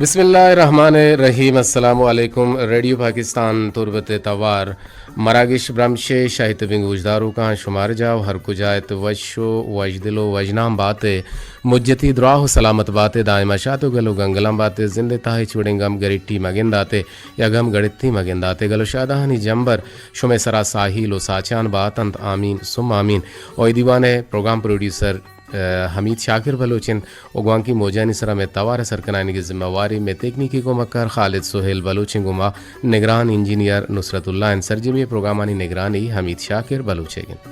بسم اللہ الرحمن الرحیم۔ السلام علیکم۔ ریڈیو پاکستان تربت توار مراگش برمش شاہی تبنگ گوشداروکاں شمار جاو ہر کجا ات وش و وشدل و وژنام بات، مجتی دراہ و سلامت بات، دائما شات و گل و گنگلام بات، زند تاہی چوڑیں گم گریٹی مگندات، یا گم گڑتی مگندات، گل و شادہانی جمبر شمے سرا ساہیل و ساچان باتنت۔ آمین ثم آمین۔ و اے دیوان ء پروگرام پروڈیوسر ء، حمید شاکر بلوچ انت و گوانکی موجانی سرا مئے توار ء سرکنائینگ ء ذمہ واری مئے تکنیکی کمکار خالد سہیل بلوچ انت، گوما نگران انجینئر نصرت اللہ انت۔ سرجمی پروگرامانی نگرانی حمید شاکر بلوچ ء انت۔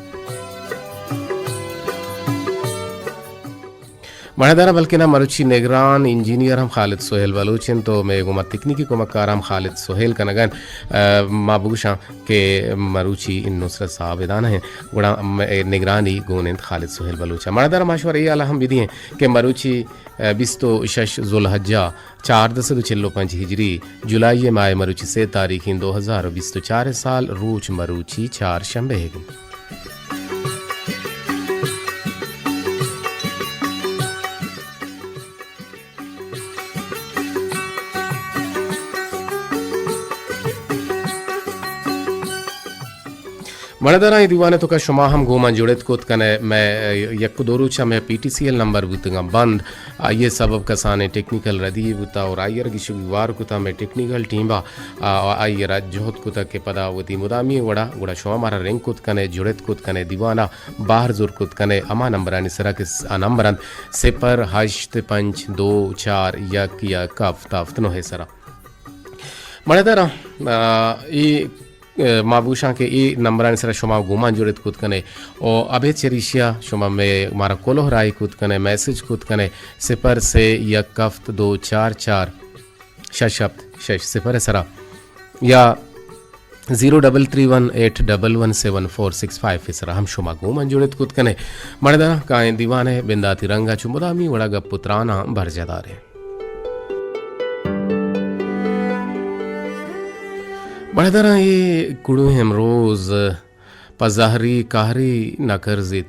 مڑدارا بلکنا مروچی نگران انجینئر ہم خالد سہیل بلوچ انت و مئے گوما تکنیکی کمکار ہم خالد سہیل کنگا انت۔ ء، ما بگوشاں کہ مروچی نصرت صاحب ادانہ انت، گڑا م-، نگرانی گون انت خالد سہیل بلوچ ء۔ مڑدار ما شمارا اے حالا ہم بدییں کہ مروچی، ء، بیست و شش ذوالحجہ چاردہ سد و چل و پنچ ہجری، جولائی ماہ مروچی سے تاریخ انت دو ہزار و بیست و چار سال، روچ مروچی چار شنبہ انت۔ مڑداراں اے دیوان ء توکا شما ہم گوں من جڑت کت کن ئے۔ مئے یک دو روچ ء مئے پی ٹی سی ایل نمبر بوتگاں بند، آئی ء سبب کسانیں ٹیکنیکل ردی بوتا اور آئی ء را گیشگ وار کتا مئے ٹیکنیکل ٹیم ء، آ، آئی ء را جہد کتا کہ پدا وتی مدامی وڑا گڑا شما مارا رنگ کت کن ئے، جڑت کت کن ئے، دیوان ء بہر زور کت کن ئے، ہما نمبرانی سرا کہ س-، آ نمبر انت صفر ہشت پنچ دو چار یک یک ہفت ہفت نو ء سرا۔ مڑداراں، آ، اے، آ، ما بوشاں کہ اے نمبرانی سرا شما گومان جڑت کت کن ئے۔ او ابید چریشیا شما مئے، مارا کلوہ راہی کت کن ئے، میسج کت کن ئے، صفر سے یک ہفت دو چار چار شش ہفت شش صفر ء سرا یا زیرو ڈبل تھری ون ایٹ ڈبل ون سیون فور سکس فائیو ء سرا ہم شما گوں من جڑت کت کن ئے۔ مڑداراں کائیں دیوان ء بنداتی رنگ ء چو مدامی وڑا گپ و تراناں برجاہ دار ایں۔ مڑداراں اے کڑویں امروز پہ زہری کہری نہ کرزیت۔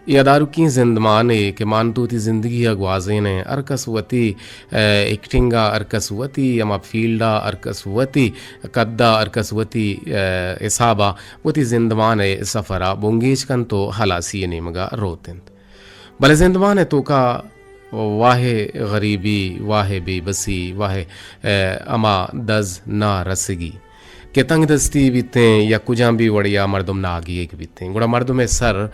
اے ادارکیں زندمانے کہ مان تو وتی زندگی ء گوازین ئے، ہر کس وتی، ء، ایکٹنگ ء، ہر کس وتی ہما فیلڈ ء، ہر کس وتی قد ء، ہر کس وتی، ء، حساب ء وتی زندمان ء سفر ء بنگیج کنت و ہلاسی ء نیمگ ء روت انت۔ بلے زندمان ء توکا واہ غریبی، واہ بے بسی، واہ، ء، ہما دز نارسگی کہ تنگ دستی بیتیں یا کجام بھی وڑیا مردم ناگیگ بیتیں، گڑا مردم ء سر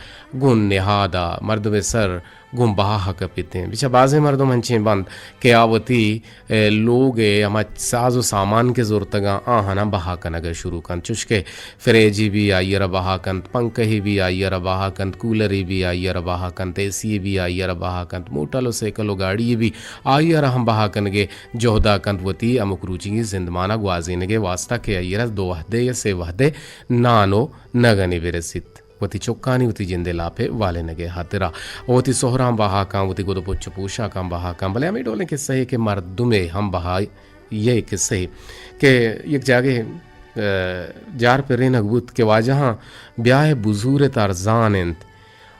گوں نہادا، مردم ء سر گوں بہا کپیتیں۔ بچا بازیں مردم انچیں بنت کہ آ وتی، ء، لوگ ء ہما ساز و سامان کہ زرتگاں آہاناں بہا کنگ ء شروع کنت، چوشکہ فریجی بھی آئی ء را بہا کنت، پنکہی بھی آئی ء را بہا کنت، کولری بھی آئی ء را بہا کنت، اے سی بھی آئی ء را بہا کنت، موٹر و سائیکل و گاڑی بھی آئی ء را ہم بہا کنگے جہدا کنت، وتی ہمک روچیگیں زندمانا گوازینگے واسطہ کہ آئی ء را دو وہدے یا سے وہدے نان و نگنی برسیت، وتی چکانی وتی جندے لاپے والینگے ہاترا، وتی سہراں بہا کن، وتی گد و پچ و پوشاکاں بہا کن۔ بلے ہمے ڈولیں قصہ ہے کہ مردمے ہم بہا یہ قصہ ہے کہ یک جاگے، ء، جار پرینگ بوت کہ واجہاں بیائے بزورت ارزان انت۔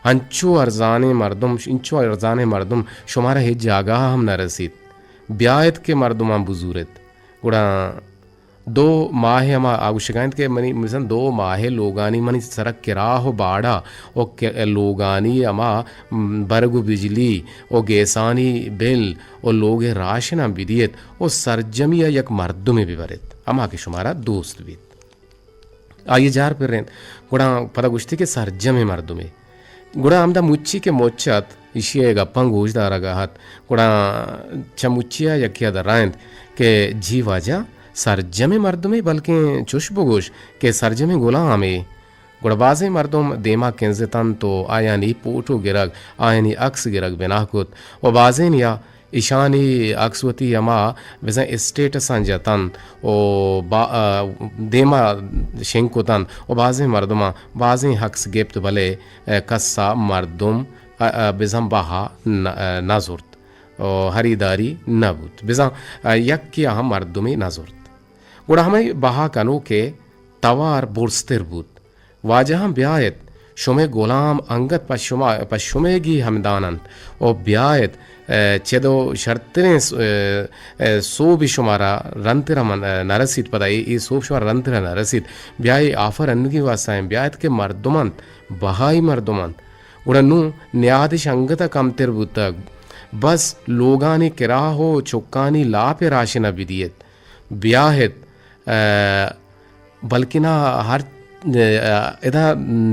انچو ارزانیں مردم، انچو ارزانیں مردم شمارا ہچ جاگہ ہم نہ رسیت۔ بیایت کہ مردمان بزورت۔ گڑا دو ماہ ہما آ گوشگا انت کہ منی مثلاً دو ماہ لوگانی منی سرا کراہ و باڑا و کہ-، لوگانی ہما، م، برگ و بجلی و گیسانی بل و لوگ راشناں بدیت و سرجمی ء یک مردمے ببرت، ہما کہ شمارا دوست بیت۔ آئی ء جار پرینت، گڑا پدا گوشتی کہ سرجمیں مردمے۔ گڑا ہمدا مچی کہ مچ ات، ایشی ء گپاں گوش دارگ ء ات، گڑا چہ مچی ء یکے ء درائینت کہ جی واجہ، سرجمیں مردمے، بلکیں چش بگوش کہ سرجمیں گلامے۔ گڑا بازیں مردم دیما کنزتنت و آیانی پوٹو گرگ، آیانی عکس گرگ بنا کت و بازینیا ایشانی عکس وتی ہما بزاں اسٹیٹساں جتنت و با-، ء، دیما شنگ کتنت و بازیں مردماں بازیں عکس گپت، بلے، ء، کسا مردم، ء، ء، بزاں بہا نہ، ء، نہ زرت و ہریداری نہ بوت۔ بزاں، ء، یکے ء ہم مردمے نہ زرت۔ گڑا ہمے بہا کنوکے توار برزتر بوت۔ واجہاں بیایت، شمئے گلام انگت پہ شما، پہ شمئیگی ہمدان انت۔ او بیایت، اے، چد و شرتریں س-، اے، اے، سوبی شمارا رندترا من، اے، نرسیت، پدا اے، اے سوب شمارا رندترا نرسیت۔ بیا اے آفر انگی واسطہ انت، بیایت کہ مردم انت، بہائی مردم انت۔ گڑا نوں نیادش انگتا کمتر بوتگ۔ بس لوگانی کراہ و چکانی لاپ راشنا بدیت۔ بیاہت، اے، بلکنا ہر، ادا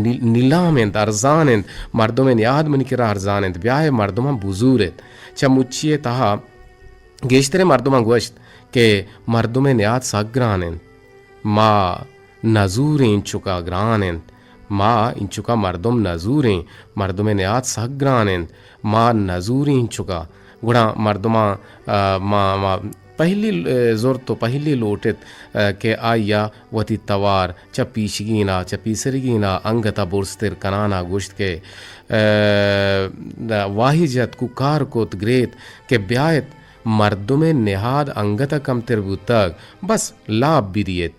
نی-، نیلام انت، ارزان انت، مردم نیاد منی کرا ارزان انت، بیائے مردمان بزور انت۔ چہ مچی تہا گیشتریں مردمان گوشت کہ مردم نیاد سک گران انت، ما نزوریں انچکا گران انت، ما انچکا مردم نزوریں، مردم نیاد سک گران انت، ما نزوریں انچکا۔ گڑا مردماں، آ، ما، ما پہلی، آ، زرت و پہلی لوٹت، آ، کہ آئیا وتی توار چہ پیشگینا، چہ پیسرگینا انگتا برزتر کنانا گوشت کہ، آ، واہی جت، کوکار کت، گریت کہ بیایت مردمے نہاد انگتا کمتر بوتگ، بس لاپ بدیت۔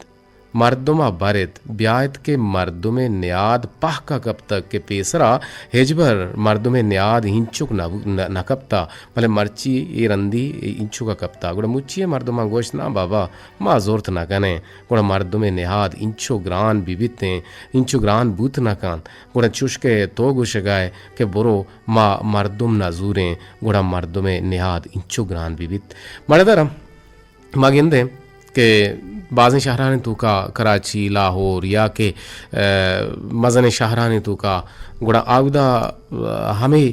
مردم ء بر ات، بیا ات کہ مردمے نیاد پہک ء کپتگ کہ پیسرا ہچبر مردمے نیاد ہنچک نہ بو-، نہ، نہ کپتا، بلے مرچی اے رندی انچک ء کپتا۔ گڑا مچی ء مردماں گوشت، نا بابا، ما زرت نہ کنیں۔ گڑا مردمے نیاد انچو گران بہ بیتیں، انچو گران بوت نہ کنت۔ گڑا چوش کہ تو گوشگا ئے کہ برو ما مردم نہ زوریں، گڑا مردمے نیاد انچو گران بہ بیت۔ مڑدر ما گندیں کہ بازیں شہرانی توکا، کراچی، لاہور یا کہ، ء، مزنیں شہرانی توکا، گڑا آودا، ء، ہمے،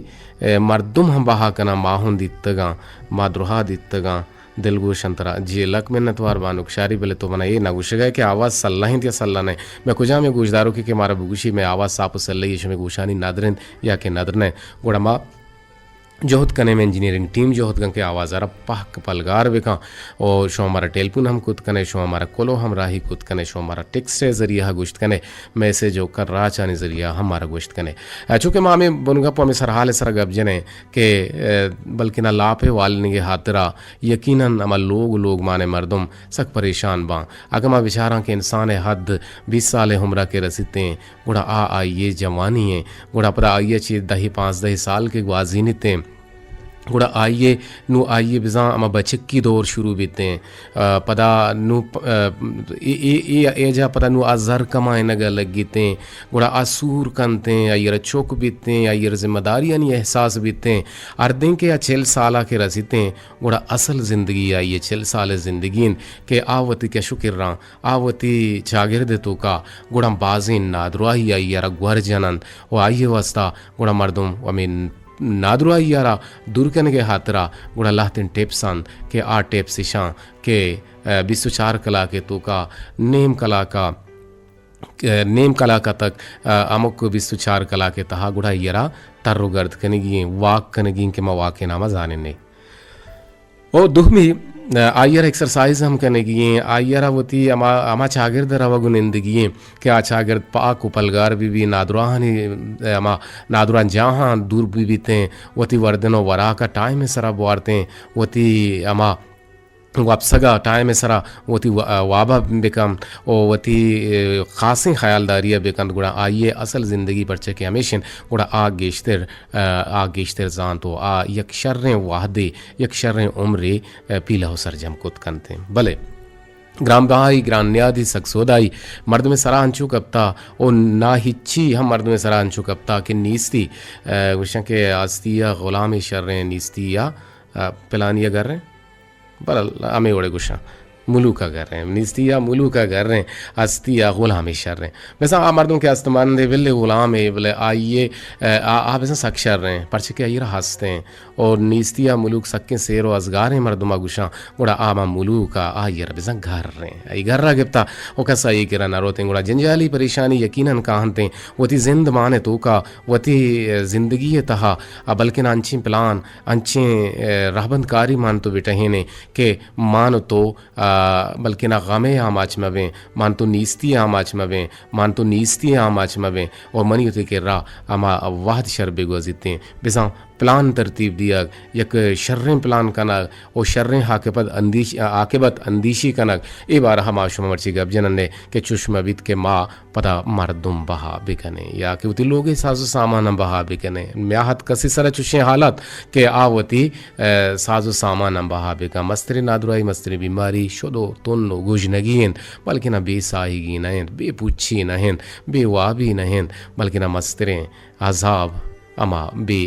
ء، مردم ہم بہا کناں، ماہون دیتگاں، ما درہا دیتگاں، دلگوش انت ترا۔ جی لک منتوار بانک شاری، بلے تو منا اے نہ گوشگا ئے کہ آواز سلہ انت یا سلہ نہ۔ مئے کجام یک گوشداروکے کہ مارا بگوشی، مئے آواز ساپ و سلہ ای شمئے گوشانی ندر انت یا کہ ندر نہ، گڑا ما جہد کنیں، مئے انجینئرنگ ٹیم جہد کن کہ آواز ء را پہک پلگار بکن۔ او شما مارا ٹیلیفون ہم کت کنے، شما مارا کلو ہمراہی کت کنے، شما مارا ٹیکسٹ ء ذریعہ گوشت کنے، میسج و کراچانی ذریعہ ہم مارا گوشت کنے۔ ء چونکہ ما ہمیں بنگپ و ہمیں سرحال ء سرا گپ جنیں کہ، ء، بلکنا لاپ ء والنگ ء ہاترا یقیناً ہما لوگ و لوگمان ء مردم سک پریشان باں۔ اگاں ما بچاراں کہ انسان ء حد بیست سال ء عمر ء کہ رسیتیں، گڑا آ آئی ء جوانی ایں، گڑا پدا آئی ء چہ دہ پانزدہ سال کہ گوازینیت ایں، گڑا آئی ء نوں آئی ء بزاں ہما بچکی دور شروع بیت ایں، ء، پدا نوں پ-، ء، اے، اے، اے، اے جا پدا نوں آ زر کمائینگ ء لگیت ایں، گڑا آ سور کنت ایں، آئی ء را چک بیت ایں، آئی ء را ذمہ داریانی احساس بیت ایں۔ ہردیں کہ آ چل سال ء کہ رسیت ایں، گڑا اصل زندگی آئی ء چل سال ء زندگی انت کہ آ وتی کش و کراں آ وتی چاگرد ء توکا گڑا بازیں نادراہی آئی ء را گور جننت و آئی ء واستا گڑا مردم ہمے نادراہی ء را دور کنگ ء ہاترا گڑا لہتیں ٹپس انت کہ آ ٹپس اشاں کہ، ء، بیست و چار کلاک ء توکا نیم کلاک ء، ء، نیم کلاک ء تک، ء، ہمک بیست و چار کلاک ء تہا گڑا آئی ء را تر و گرد کنگی ایں، واک کنگی ایں کہ ما واک ء نام ء زانیں۔ او دومی، آئی ء را ایکسرسائز ہم کنگی ایں، آئی ء را وتی ہما، ہما چاگرد ء روگ و نندگی ایں کہ آ چاگرد پاک و پلگار بہ بی، نادراہانی، ہما نادراہ جاہاں دور بہ بیتیں، وتی وردن و وراک ء ٹائم ء سرا بوارتیں، وتی ہما وپسگ ء ٹائم ء سرا وتی و-، واب ء بکن و وتی، ء، خاصیں خیالداری ء بکنت، گڑا آئی ء اصل زندگی پرچہ کہ ہمیش انت، گڑا آ گیشتر ء، آ گیشتر زانت و آ یک شریں وہدے، یک شریں عمرے، ء، پیلہ و سرجم کت کنت انت۔ بلے گران بہائی، گران نیادی، سک سودائی مردم سرا انچو کپتا و ناہچی ہم مردم سرا انچو کپتا کہ نیستی، ء، گوشن کہ ہستی ء غلام شریں، نیستی ء، ء، پلانی ء گریں۔ بہرحال، ہمے وڑے گوشاں، ملوک ء گریں، نیستی ء ملوک ء گریں، ہستی ء غلامے شریں۔ بزاں آ مردم کہ ہستمندے، بلے غلامے، بلے آئی ء، آ، آ بزاں سک شریں، پرچہ کہ آئی ء را ہستیں۔ اور نیستی ء ملوک سکیں سیر و ازگاریں مردم ء گوشاں، گڑا آ ما ملوک ء آئی ء را بزاں گریں۔ آئی گر ء گپتا و کس آئی ء کرا نہ روتیں، گڑا جنجالی پریشانی یقیناً کاہنتیں۔ وتی زند مان ء توکا، وتی زندگی ء تہا، آ بلکن انچیں پلان، انچیں، ء، رہبند کاری مان تو بٹہینیں کہ مان تو، ء، بلکنا غم ء آماچ مبیں، مان تو نیستی ء آماچ مبیں، مان تو نیستی ء آماچ مبیں اور منی وتی کرا ہما وہد شر بگوزیتیں۔ بزاں پلان ترتیب دیگ، یک شریں پلان کنگ و شریں عاقبت اندیش-، عاقبت اندیشی کنگ، اے بارہ ءَ ما شما مرچی گپ جنن کہ چش مہ بیت کہ ما پدا مردم بہا بکنیں یا کہ وتی لوگے ساز و سامان ہم بہا بکنیں۔ میاہت کسی سر چشیں حالت کہ آ وتی، ءَ، ساز و سامان ہم بہا بکن۔ مستریں نادراہی، مستریں بیماری شد و تن و گژنگی انت، بلکنا بے ساہگی نہ انت، بے پوچی نہ انت، بے وابی نہ انت، بلکنا مستریں عذاب ہما بے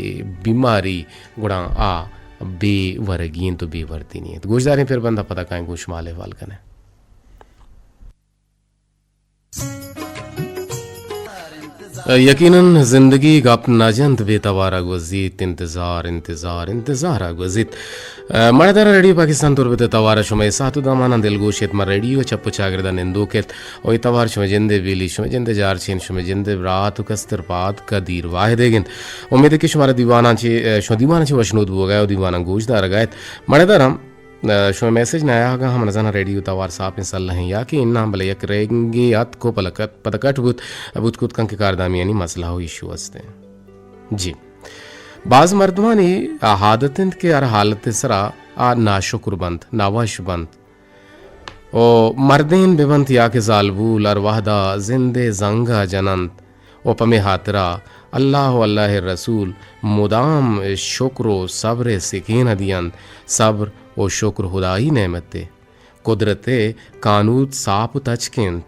بیماری گڑا آ بے ورگی انت و بے وردینی انت۔ گوشداریں پھر بندہ پدا کائیں گوش مال احوال کنیں۔ یقیناً زندگی گپ نہ جنت بے توار ءَ گوزیت، انتظار، انتظار، انتظار ءَ گوزیت۔ مڑدار ریڈیو پاکستان تربت ءِ توار ءَ شمئے ساعت و داماناں دلگوش ایت، ما ریڈیو چپ و چاگرد ءَ نندوک ایت۔ و اے توار شمئے جند ءِ بیلی، شمئے جند ءِ جارچین، شمئے جند ءِ برات و کستر پاد قدیر واحد ایگ انت۔ امید کہ شمارا دیواناں چہ، شما دیواناں چہ وشنود بوگ ءَ و دیواناں گوش دارگ ءَ ایت۔ مڑدار ہم شمئے میسج نیاہگاں ہم نزاناں ریڈیو توار ساپیں سلہیں یا کہ اناں، بلے یک رنگے اتک و پلکت-، پد کٹ بوت، بوت کت کن کہ کاردامیانی مسئلہ و ایشو استیں۔ جی۔ باز مردمانی آ عادت انت کہ ہر حالت سرا آ ناشکر بنت، ناوش بنت۔ و مردین ببنت یا کہ زالبول ہر وہدا زندے زنگا جننت۔ و پمے ہاترا اللہ و اللہ ءِ رسول مدام شکر و صبر ءِ سکین ءَ دینت۔ صبر و شکر ہدائی نعمتے، قدرت ءِ کانود ساپ و تچک انت۔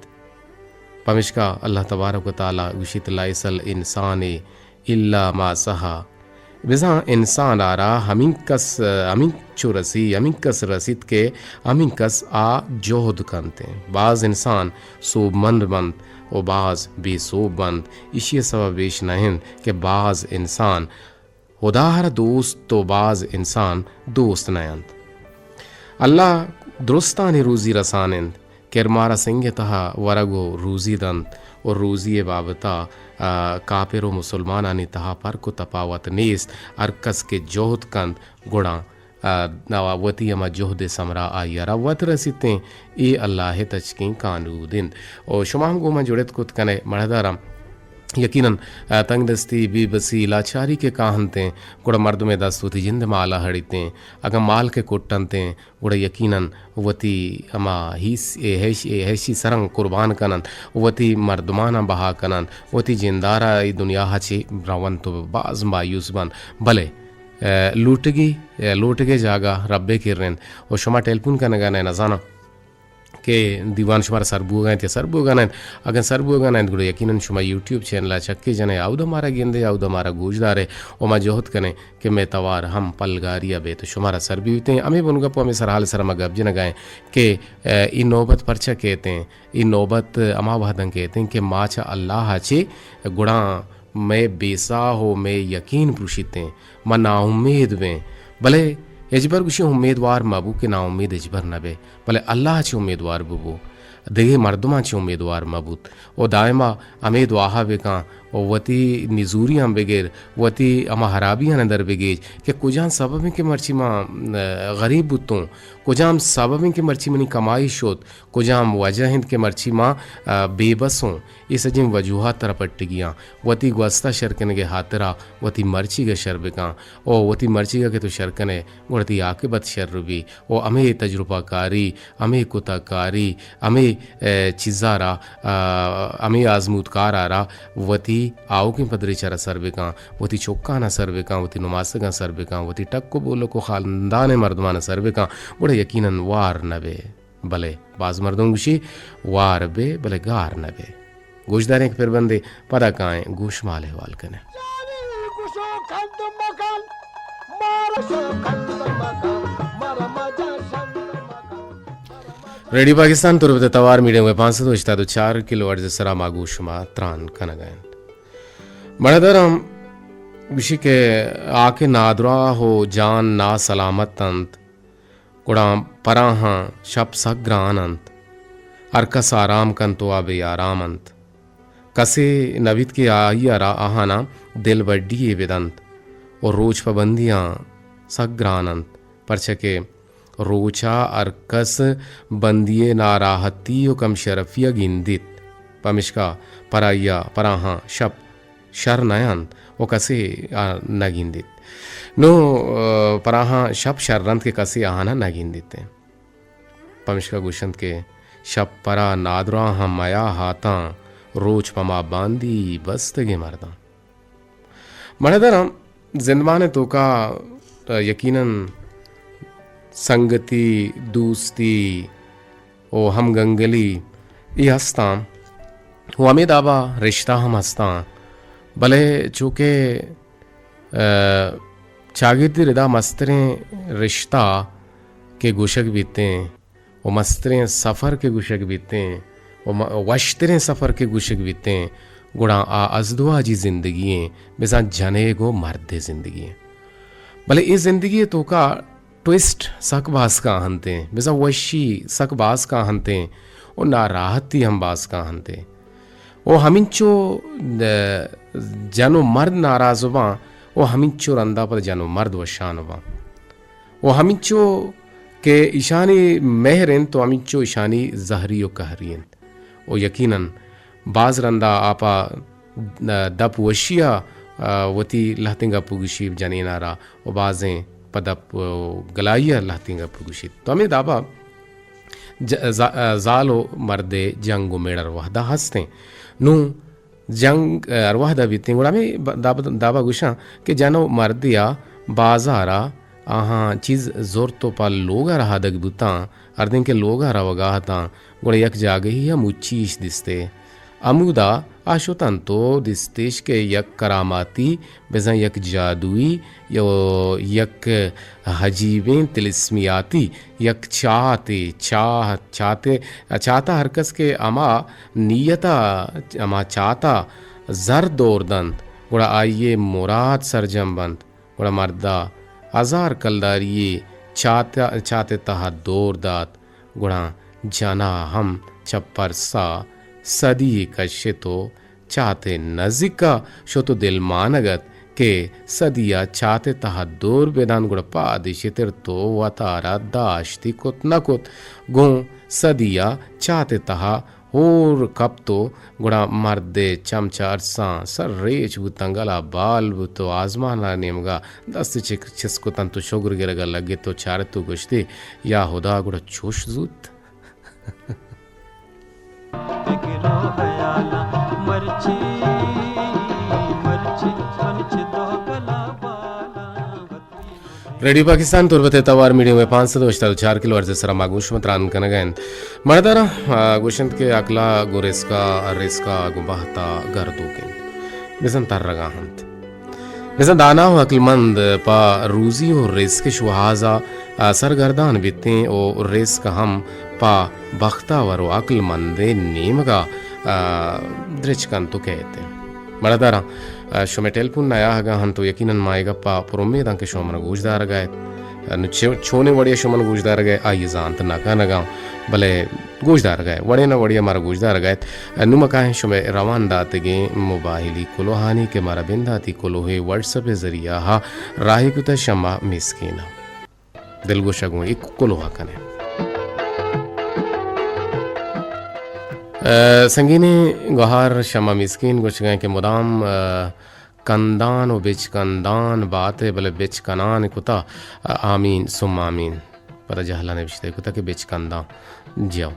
پمشکا اللہ تبارک و تعالی گوشیت، لیس الانسان الا ما سعی۔ بزاں انسان ءَ را ہمینکس، ہمینچو رسی، ہمینکس رسیت کہ ہمینکس آ جہد کنت۔ باز انسان سوبمند بنت و باز بے سوب بنت۔ ایشی ءِ سبب ایش نہ انت کہ باز انسان ہدا ءَ را دوست و باز انسان دوست نہ انت۔ اللہ درستانی روزی رسان انت۔ کرمارا سنگ ءِ تہا ورگ و روزی دنت و روزی ءِ بابت ءَ، آ، کاپر و مسلمانانی تہا پرک و تپاوت نیست۔ ہر کس کہ جہد کنت گڑا، آ، وتی ہما جہد ءِ ثمرہ آئی ءَ را وت رسیتیں۔ اے اللہ ءِ تچکیں کانود انت۔ و شما ہم گوں من جڑت کت کن ئے مڑداراں۔ یقیناً، آ، تنگ دستی، بے بسی، لاچاری کہ کاہنتیں، گڑا مردم ءِ دست وتی جند ءِ مال ءَ ہڑیتیں۔ اگاں مال کہ کٹنتیں، گڑا یقیناً وتی ہما ہیس، اے ہیش، اے ہیشی سرا قربان کننت، وتی مردماناں بہا کننت، وتی جند ءَ را اے دنیا ءَ چہ رونت و باز مایوس بنت۔ بلے، اے، لوٹگی، اے، لوٹگے جاگہ رب ءِ کر انت و شما ٹیلیفون کنگ ءَ نہ، نزاناں کہ دیوان شمارا سر بوگ ءَ انت یا سر بوگ ءَ نہ انت۔ اگاں سر بوگ ءَ نہ انت، گڑا یقیناً شما یوٹیوب چینل ءَ چکے جن ئے، اودا مارا گند ئے، اودا مارا گوش دار ئے و ما جہد کنیں کہ مئے توار ہم پلگاری ءَ بیت و شمارا سر بیتیں۔ ہمے بنگپ و ہمے سرحال ءِ سرا ما گپ جنگ ءَ ایں کہ، اے، اے نوبت پرچا کیتیں؟ اے نوبت ہما وہداں کیتیں کہ ما چہ اللہ ءَ چہ گڑا مئے بے ساہ و مئے یقین پروشیتیں، ما ناامید بیں۔ بلے ہچبر گوشی امیدوار مہ بو کہ ناامید ہچبر نہ بے، بلے اللہ ءَ چہ امیدوار ببو، دگہ مردماں چہ امیدوار مہ بوت۔ و دائما ہمے دعاہا بکن و وتی نزوریاں بگر، وتی ہما ہرابیاں در بگیج کہ کجام سبب انت کہ مرچی ما، آ، غریب بوتوں، کجام سبب انت کہ مرچی منی کمائی شت، کجام وجہ انت کہ مرچی ما، آ، بے بس اوں۔ اے سجیں وجوہات ترا پٹگی آں۔ وتی گوستا شر کنگے ہاترا وتی مرچیگا شر بکن و وتی مرچیگا کہ تو شر کنے گڑا تئی عاقبت شر بی و ہمے تجربہ کاری، ہمے کتہ کاری، ہمے، اے، چیزا را، آ، ہمے آزمودکارا را وتی آؤکیں پدریچا را سر بکن، وتی چکانا سر بکن، وتی نماسگاں سر بکن، وتی ٹک و بولک و خاندان مردمانا سر بکن، گڑا یقیناً وار نہ بے۔ بلے باز مردم گوشی وار بے بلے گار نہ بے۔ گوشداریں کہ پھر بندے پدا کائیں گوشمال احوال کنیں۔ ریڈیو پاکستان تربت توار میڈیم ویو پانچ سد و ہشتاد و چار کلو ہرٹز سرا ما گوشما تران کنگا انت۔ مڑداراں گوشی کہ آ کہ نادراہ و جان ناسلامت انت، گڑا پراہاں شپ سک گران انت۔ ہر کس آرام کنت و آ بے آرام انت۔ کسے نہ بیت کہ آئی ء را آہاناں دل بڈی یے بدنت و روچ پہ بندیاں سک گران انت، پرچا کہ روچ ء ہر کس بندی ء ناراحتی و کم شرفی ء گندیت، پمشکا پر آئی ء پراہاں شپ شر نہ انت و کسے آ نہ گندیت۔ نوں، آ، پراہاں شپ شر انت کہ کسے آہاناں نہ گندیت انت۔ پمشکا گوشنت کہ شپ پرا نادراہاں میا ہاتاں، روچ پما باندی بستگیں مرداں۔ مڑدراں زندمان ءِ توکا، آ، یقیناً سنگتی، دوستی و ہمگنگلی اے ہستاں و ہمے دابا رشتہ ہم ہستاں، بلے چونکہ، آ، چاگردی ردا مستریں رشتہ کہ گوشگ بیتیں و مستریں سفر کہ گوشگ بیتیں و م-، وشتریں سفر کہ گوشگ بیتیں، گڑا آ ازدواجی زندگی ایں، بزاں جنیگ و مردے زندگی ایں۔ بلے اے زندگی ءِ توکا ٹوئسٹ سک باز کاہنتیں، بزاں وشی سک باز کاہنتیں و ناراحتی ہم باز کاہنتیں۔ و ہمینچو، آ، جن و مرد ناراض باں و ہمینچو رندا پد جن و مرد وشان باں۔ و ہمینچو کہ ایشانی مہر انت و ہمینچو ایشانی زہری و قہری انت۔ و یقیناً باز رندا آپا دپ وشیا، آ، وتی لہتیں گپ گوشی جنینا را و بازیں پہ دپ و گلائیا لہتیں گپ گوشیت۔ تو ہمے دابا ج-، زا-، زال و مردے جنگ و میڑ ہر وہدا ہستیں۔ نوں جنگ، آ، ہر وہدا بیتیں، گڑا ہمے ب-، داب-، دابا گوشاں کہ جن و مردیا بازارا آہاں چیز زرت و پہ لوگا رہادگ بوتاں، ہردیں کہ لوگا روگا اتاں، گڑا یک جاگہیا مچی اش دیستے۔ ہمودا آ شتنت و دیستش کہ یک کراماتی، بزاں یک جادوئی، و یک عجیبیں تلسمیاتی، یک چاتے، چاہ، چاتے، چاتا ہر کس کہ ہما نیتا، ہما چاتا زر دور دنت، گڑا آئی ءِ مراد سرجم بنت۔ گڑا مردا ہزار کلداری چاتے، چاتے تہا دور دات۔ گڑا جنا ہم چہ پرسا سدی کشت و چاتے نزیکا شت و دلمانگ ات کہ سدیا چاتے تہا دور بدنت، گڑا پادے شتر تو وتارا داشتی کت نہ کت۔ گوں سدیا چاتے تہا ہور کپت و گڑا مردے چم چہ ارساں سر ریچ بوتاں، گلا بال بوت و آزمان ء نیمگا دست چک-، چست کتنت و شگر گرگا لگت و چارت و گوشتی، یا ہدا، گڑا چوش زوت؟ بگرو ہیالاں مرچی، مرچی من چہ تو گلا بالاں۔ ریڈیو پاکستان تربت ء توار میڈیم ویو پانچ سد و ہشتاد و چار کلو ہرٹز ء سرا ما گوں شما تران کنگ ء انت۔ مڑداراں، آ، گوشنت کہ عقل ء گوں رزق ء، رزق ء گوں بہت ء گردوک انت۔ بزاں ترگ ء انت۔ بزاں دانا و عقلمند پہ روزی و رزق شوہاز ء، آ، سرگردان بیتیں و رزق ہم پہ بختاور و عقلمندے نیمگ ء، آ، درچک انت و کئیت۔ مڑداراں، آ، شمئے ٹیلیفون نیاہگ ء انت و یقیناً ما اے گپ ء پر امید آں کہ شما من گوشدارگ ء ات۔ آ، نوں چو-، چونیں وڑے ء شما من گوشدارگ ء آئی ء زانت نہ کنگ ء، بلے گوشدارگ ء وڑے نہ وڑے ء مارا گوشدارگ ء ات۔ آ، نوں ما کاہیں شمئے روان داتگیں موبائلی کلوہانی کہ مارا بنداتی کلوہے واٹس ایپ ء ذریعہ ء راہی کتہ شما مسکین ء۔ دلگوش ء گوں اے کلوہ ء کن ئے۔ ء، سنگینیں گوہار شما مسکین گوشگ ء کہ مدام، ء، کندان و بچکندان بات ئے، بلے بچکنان کتا، ء، آمین ثم آمین۔ پدا جہلا نبشتہ کتا کہ بچکندان۔ جی ہو۔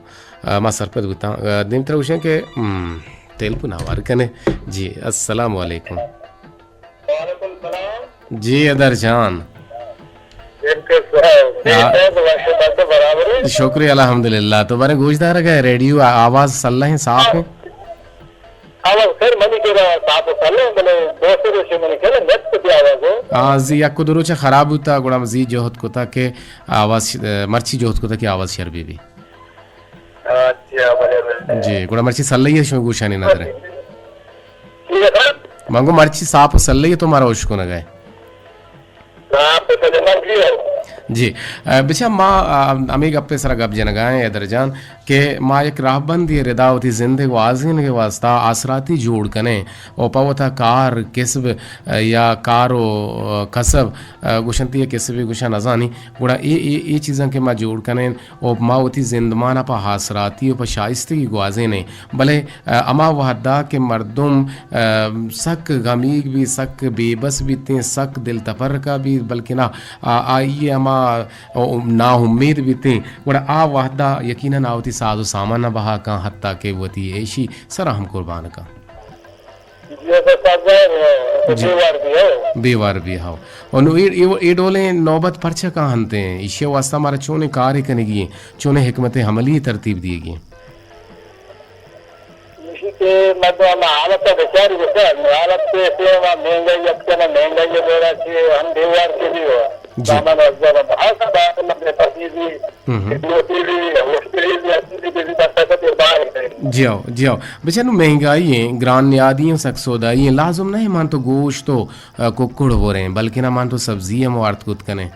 ء، ما سرپد بوتاں۔ ء، دیمترا گوشاں کہ، ام، ٹیلیفون ہوار کن ئے۔ جی، السلام علیکم۔ وعلیکم السلام۔ جی ادر جان۔ دیم کیسے ہو؟ ہاں۔ ٹھیک ہے، تو ویسے بس برابر ہے۔ شکریہ الحمدللہ۔ تو بارے گوشدارگ ء ریڈیو آ-، آواز سلہ ہیں، صاف ہیں؟ آواز خیر منی کرا صاف و سلہ ہیں، بلے دوسرے سے منی کرا نیٹ پہ بھی آواز ہو۔ ہاں، زی یک دو روچ خراب ہوتا، گڑا زی جہد کتا کہ آواز ش-، مرچی جہد کتا کہ آواز شر بی بی۔ اچھا، بلے، بلے۔ جی، گڑا مرچی سلہ ہی ہے، شما گوشانی ندرے۔ ٹھیک ہے سر۔ منگو مرچی صاف و سلہ ہی تو مارا اشکنگ ہے۔ صاف و سلہ مرچی ہے۔ جی، ء، بچا ما، ء، ہمے گپ ء سرا گپ جنگا ایں حیدر جان کہ ما یک راہبندی ردا وتی زند ء گوازینگ ء واسطہ آسراتی جوڑ کنیں و پہ وتا کار، کسب، ء، یا کار و، ء، کسب، ء، گوشنتی ء کسبے گوشاں نزانی، گڑا اے، اے، اے چیزاں کہ ما جوڑ کنیں و ما وتی زندمان ء پہ آسراتی و پہ شائستگی گوازینیں، بلے ء، ہما وہدا کہ مردم، ء، سک غمیگ بیت، سک بے بس بیتیں، سک دل تپرکا بیت، بلکنا آ-، آئی ء ہما، ء، ناامیت بیتیں، گڑا آ وہدا یقیناً آ وتی ساز و سامانا بہا کن، حتیٰ کہ وتی عیشی سرا ہم قربان کن۔ جی، ایسا سازگار، ء، جی۔ بے وار بھی ہو۔ بے وار بھی ہو۔ اور نو اے، اے، اے ڈولیں نوبت پرچہ کاہنتیں؟ ایشی واسطہ مارا چونیں کارے کنگی ہیں، چونیں حکمت عملی ترتیب دیگی ہیں؟ ایشی کہ مردم ہما حالت ء بچاری بچار، حالت کہ ایسے ہما مہنگائی اتکن، مہنگائی ء دورا چی ہم دیوار کے بھی ہو۔ جی۔ سامان ازدر بہت سا بہت مندے پسیدی، ہم ہم۔ دوتی بھی، ہوشتری بھی، اسی بھی کسی دستہ کے باہر ہے۔ جی ہو، جی ہو۔ بچار نو مہنگائی ہیں، گران نیادی ہیں، سک سودائی ہیں، لازم نہیں مان تو گوشت و، ء، ککڑ ہو رہے ہیں، بلکہ نہ مان تو سبزی ہم وارت کت کنے۔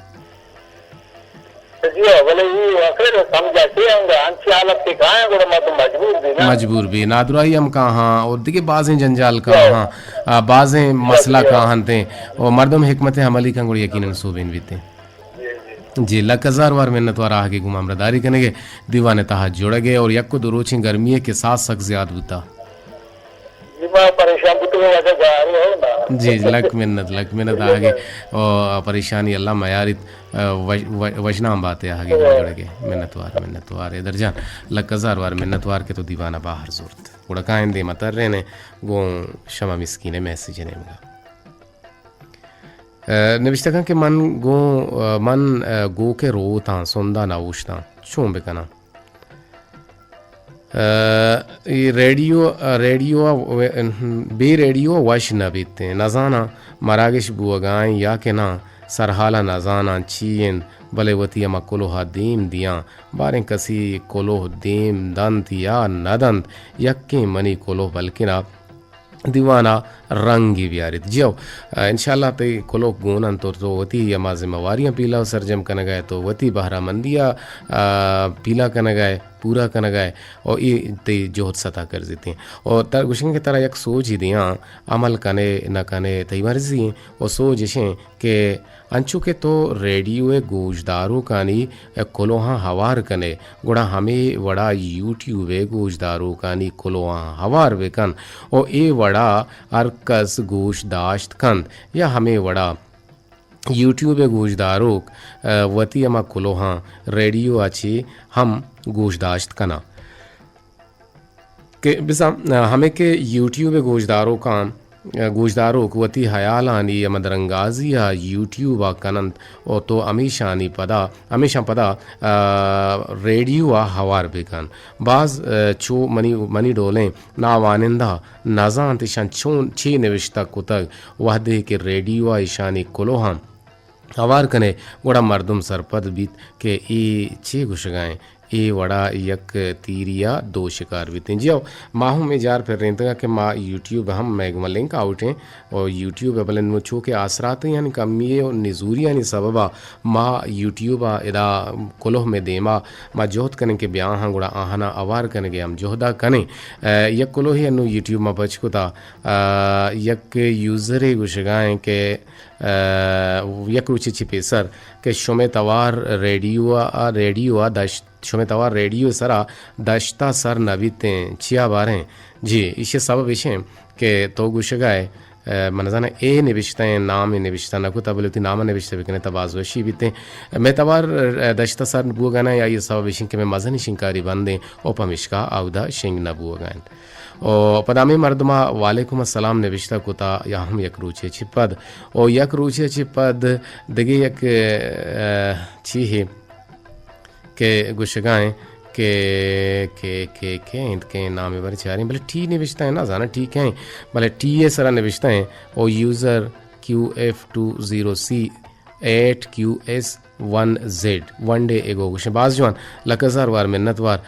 جی ہو، بلے یہ آخر سمجھا کہ انگا انچی حالت کے کہاں ہیں، گڑا مردم مجبور بھی نا۔ مجبور بھی، نادراہی ہم کہاں اور دیگہ بازیں جنجال کہاں، آ، بازیں مسئلہ کہاں تھے، اور مردم حکمت عملی کن گڑا یقیناً سوبین بیتے۔ جی، جی۔ جی، لک ہزار وار منت وار آہگے گوں ہمراہ داری کنگے، دیوان تہا جڑگے اور یک و دو روچیں گرمی کے ساز سک زیاد بوتا۔ جی، ما پریشان بوتگیں وجہ گاری ہو نا۔ جی، لک منت، لک منت آہگے۔ او پریشانی اللہ میاریت، ء، وش-، و-، وشنام باتے آہگے گوں جڑگے۔ منتوار، منتوار۔ حیدر جان، لک ہزار وار منتوار کہ تو دیوانہ باہر زورت۔ گڑا کائیں دیما ترین گوں شما مسکین میسج نیمگا۔ ء، نوشتگاں کہ من گوں، ء، من، ء، گوکے روتاں، سندا نہ اوشتاں۔ چون بکناں؟ ء، اے ریڈیو، ریڈیو ء و-، بے ریڈیو ء وش نہ بیتیں۔ نزاناں مراگش بوگا ایں یا کہ ناں، سرحال ء نزاناں چی انت، بلے وتی ہما کلوہ ء دیم دیاں۔ باریں کسی کلوہ دیم دنت یا نہ دنت، یکیں منی کلوہ بلکنا دیوان ء رنگی بیاریت۔ جیو، ء، انشاءاللہ تئی کلوہ گون انت اور تو وتی ہما ذمہ واریاں پیلہ ء سرجم کنگا ئے، تو وتی بہرہ مندی ء، ء، پیلہ کنگا ئے، پورا کنگا ئے، او اے تئی جہد ستا کرزیتیں۔ او ترا گوشنگ کہ ترا یک سوجے دیاں، عمل کنے نہ کنے تئی مرضی ایں۔ او سوج اشیں کہ انچو کہ تو ریڈیو ء گوشداروکانی کلوہاں ہوار کنے، گڑا ہمے وڑا یوٹیوب ء گوشداروکانی کلوہاں ہوار بکن و اے وڑا ہر کس گوش داشت کنت یا ہمے وڑا یوٹیوب ء گوشداروک، ء، وتی ہما کلوہاں ریڈیو ء چہ ہم گوش داشت کناں۔ کہ بزاں ہمے کہ یوٹیوب ء گوشداروکاں، گوشداروک وتی ہیالانی ہما درانگازی ء یوٹیوب ء کننت و تو ہمیشانی پدا، ہمیشاں پدا، ء، ریڈیو ء ہوار بکن۔ باز، ء، چو منی، منی ڈولیں ناوانندہ نزانت ایشاں چون چے نوشتہ کتگ، وہدے کہ ریڈیو ء ایشانی کلوہاں ہوار کنے، گڑا مردم سرپد بیت کہ اے چے گوشگا ایں، اے وڑا یک تیریا دو شکار بیتیں۔ جی ہو، ما ہم اے جار پرینتگا کہ ما یوٹیوب ہم مئے گوما لنک آؤٹ ایں و یوٹیوب ء، بلے نوں چو کہ آسراتیانی کمی ء و نزوریانی سببا ما یوٹیوب ء ادا کلوہ مئے دیما ما جہد کنیں کہ بیا آہاں، گڑا آہانا ہوار کنگے ہم جہدا کنیں۔ ء، یک کلوہے انوں یوٹیوب ما پچ کتا، ء، یک یوزرے گوشگا ایں کہ ء، یک روچے چہ پیسر کہ شمئے توار ریڈیو ء، ریڈیو ء دشت، شمئے توار ریڈیو سرا دشتا سر نہ بیتیں، چیا باریں؟ جی، ایشی سبب ایشیں کہ تو گوشگا ئے، ء، من نزاناں اے نبشتہ ایں، نام اے نبشتہ نہ کتا، بلے وتی نام ء نبشتہ بکنے تا باز وشی بیتیں۔ مئے توار، ء، دشتا سر بوگا نہ، آئی سبب ایشیں کہ مئے مزنیں شنکاری بندیں و پمیشکا اودا شنگ نہ بوگا انت۔ و پدا ہمے مردما وعلیکم السلام نبشتہ کتا یا ہم یک روچے چہ پد۔ و یک روچے چہ پد دگہ یک، ء، چی ہے کہ گوشگا ہیں کہ، کہ، کہ، کہ انت کہ نام بر چاریں، بلے ٹی نبشتہ ہیں، نہ زاناں ٹی کہیں، بلے ٹی اے سرا نبشتہ ہیں، او یوزر کیو ایف ٹو زیرو سی ایٹ کیو ایس ون زیڈ، ون ڈے ایگو گوشیں۔ باز جوان، لک ہزار وار منت وار،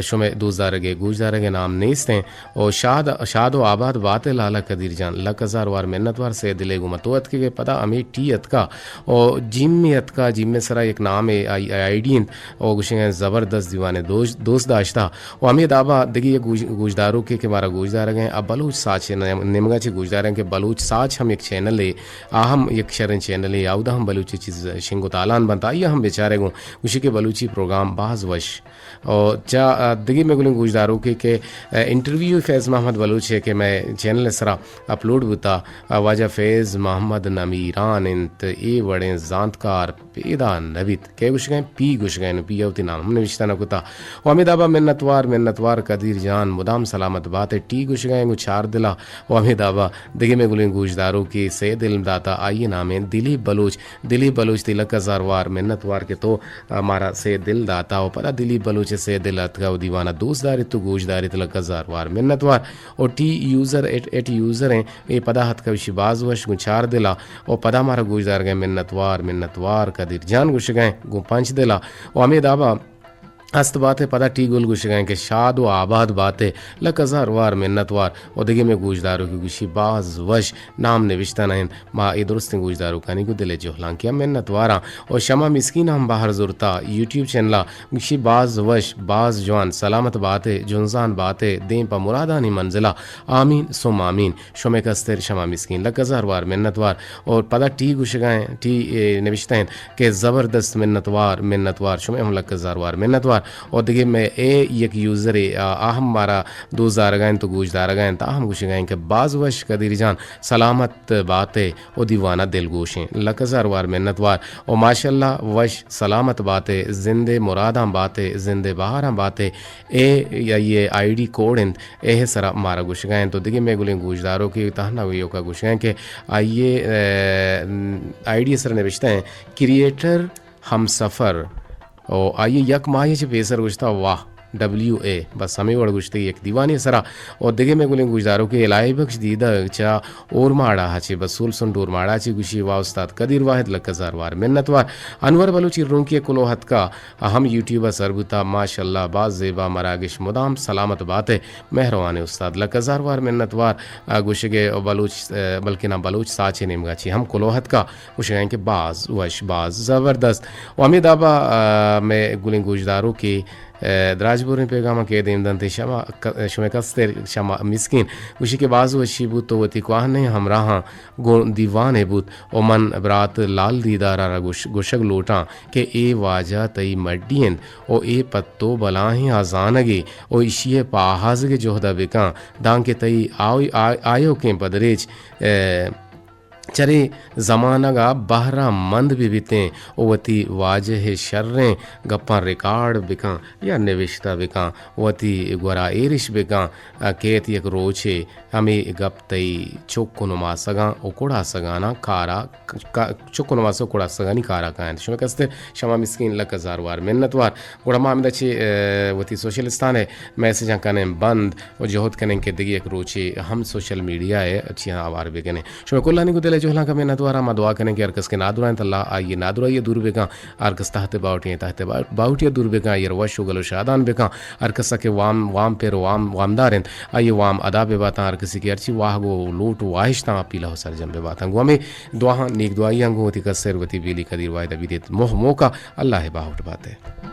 شمئے دوست دارگ ء گوش دارگ ء نام نیست ایں۔ او شاد، شاد و آباد بات ئے لالا قدیر جان، لک ہزار وار منت وار، سید دل ء گوما تو اتکگ ئے، پدا ہمے ٹی اتکا، او جیم ء اتکا، جیم ء سرا یک نام ء آئی، آئی ڈی انت، او گوشگ ء زبردست دیوان ء دوست، دوست داشتا۔ و ہمے دابا دگہ یک گوش، گوشداروکے کہ مارا گوشدارگ ء آ بلوچ ساچ ء نیم، نیمگا چہ گوشدارگ ء کہ بلوچ ساچ ہم یک چینلے، آ ہم یک شریں چینلے، آ اودا ہم بلوچی چیز شنگ و تالان بنت، آئی ء ہم بچارے گوں گوشی کہ بلوچی پروگرام باز وش۔ او چا، آ، دگہ مئے گلیں گوشداروکے کہ، آ، انٹرویو فیض محمد بلوچ ء کہ مئے چینل ء سرا اپلوڈ بوتا، آ، واجہ فیض محمد نمیران انت، اے وڑیں زانتکار پیدا نہ بیت۔ کئے گوشگا انت؟ پی گوشگا انت، پی ء وتی نام ہم نوشتہ نہ کتا۔ و ہمے دابا منتوار، منتوار قدیر جان، مدام سلامت بات ئے۔ ٹی گوشگا انت گوں چار دلا۔ و ہمے دابا دگہ مئے گلیں گوشداروکے سید علم داتا، آئی ء نام انت دلیپ بلوچ۔ دلیپ بلوچ تئی لک ہزار وار منتوار کہ تو، آ، مارا سید دل داتا۔ و پدا دلیپ بلوچ ء سید دل اتکا و دیوانا دوست داریت و گوش داریت، لک ہزار وار منتوار۔ و ٹی یوزر ایٹ، ایٹ یوزر انت، اے پدا اتکا، گوشی باز وش گوں چار دلا۔ و پدا مارا گوش دارگا انت منتوار، منتوار قدیر جان گوشگا انت گوں پنچ دلا۔ و ہمے دابا ہست بات ئے، پدا ٹی گل گوشگا انت کہ شاد و آباد بات ئے، لک ہزار وار منتوار۔ و دگہ مئے گوشداروکے گوشی باز وش، نام نوشتہ نہ انت، ما اے درستیں گوشداروکانی گوں دل ء جہلانکی ء منتواراں۔ و شما مسکین ہم بہر زرتا یوٹیوب چینل ء، گوشی باز وش، باز جوان، سلامت بات ئے، جنزان بات ئے، دیم پہ مرادانی منزل ء، آمین ثم آمین۔ شمئے کستر شما مسکین، لک ہزار وار منتوار۔ اور پدا ٹی گوشگا انت، ٹی، اے، نوشتہ انت کہ زبردست، منتوار، منتوار، شمئے ہم لک ہزار وار منتوار۔ اور دگہ مئے اے یک یوزرے، آ، آ ہم مارا دوست دارگا انت و گوش دارگا انت، آ ہم گوشگا انت کہ باز وش قدیر جان، سلامت بات ئے و دیوانا دلگوشیں، لک ہزار وار منتوار۔ و ماشاءاللہ وش سلامت بات ئے، زند ئے مراداں بات ئے، زند ئے بہاراں بات ئے۔ اے، اے آئی ڈی کوڈ انت، اے سرا مارا گوشگا انت۔ تو دگہ مئے گلیں گوشداروکے تہنا ایوکا گوشگا انت کہ آئی ء، اے، آئی ڈی سرا نوشتہ انت، کریئیٹر ہمسفر۔ او آئی ء یک ماہی چہ پیسر گوشتا، واہ، ڈبلیو اے، بس ہمے وڑ گوشتگی یک دیوانے سرا۔ او دگہ مئے گلیں گوشداروکے الہی بخش دیدگ چہ اورماڑا چہ، بسول سن ڈورماڑا چہ، گوشی، واہ استاد قدیر واحد، لک ہزار وار منتوار۔ انور بلوچی رونکی کلوہ اتکا، آ ہم یوٹیوب ء سر بوتا، ماشاءاللہ، باز زیبا مراگش، مدام سلامت بات ئے، مہروانیں استاد، لک ہزار وار منتوار۔ آ، گوشگ ء بلوچ، آ، بلکنا بلوچ ساچ ء نیمگا چہ ہم کلوہ اتکا، گوشگ ء کہ باز وش، باز زبردست۔ و ہمے دابا، آ، مئے گلیں گوشداروکے، آ، دراج بوریں پیغاماں کہ دیم دنت، شما ک-، شمئے کستر شما مسکین، گوشی کہ باز وشی بوت تو وتی کوہنیں ہمراہاں گوں دیوانے بوت۔ و من برات لال دیدار ء را گوش-، گوشگ لوٹاں کہ اے واجہ تئی مڈی انت و اے پہ تو بلاہیں ہزانگے و ایشی ء پہازگ ء جہد ء بکن، دانکہ تئی آ-، آ-، آیوکیں پدریچ، اے، چرے زمانگ ء بہرہ مند بہ بیتیں و وتی واجہ ء شریں گپاں ریکارڈ بکن یا نوشتہ بکن، وتی گورا ایرش بکن، ء کیت یک روچے ہمے گپ تئی چک و نماسگاں و کڑاسگاناں کارا ک-، ک-، چک و نماسگ و کڑاسگانی کارا کاینت۔ شمئے کستر شما مسکین، لک ہزار وار منتوار۔ گڑا ما ہمدا چہ، ء، وتی سوشلستان ء میسجاں کنیں بند و جہد کنیں کہ دگہ یک روچے ہم سوشل میڈیا ء چیاں آوار بکنیں۔ شمئے کلانی گوں دل ء جہلانک ء منتواراں۔ ما دعا کنیں کہ ہر کس کہ نادراہ انت، اللہ آئی ء نادراہی ء دور بکن۔ ہر کس تحت باہوٹی انت، تحت با-، باہوٹی ء دور بکن، آئی ء را وش و گل و شادان بکن۔ ہر کس ء کہ وام، وام پر و وام، وامدار انت، آئی ء وام ادا بہ باتاں۔ ہر کسی کہ ہرچی واہگ و لوٹ و واہشتاں، آ پیلہ و سرجم بہ باتاں۔ گوں ہمے دعاہاں، نیک دعائیاں گوں وتی کسر، وتی بیلی قدیر واحد ء بدیت موہ موکا۔ اللہ ء باہوٹ بات ئے۔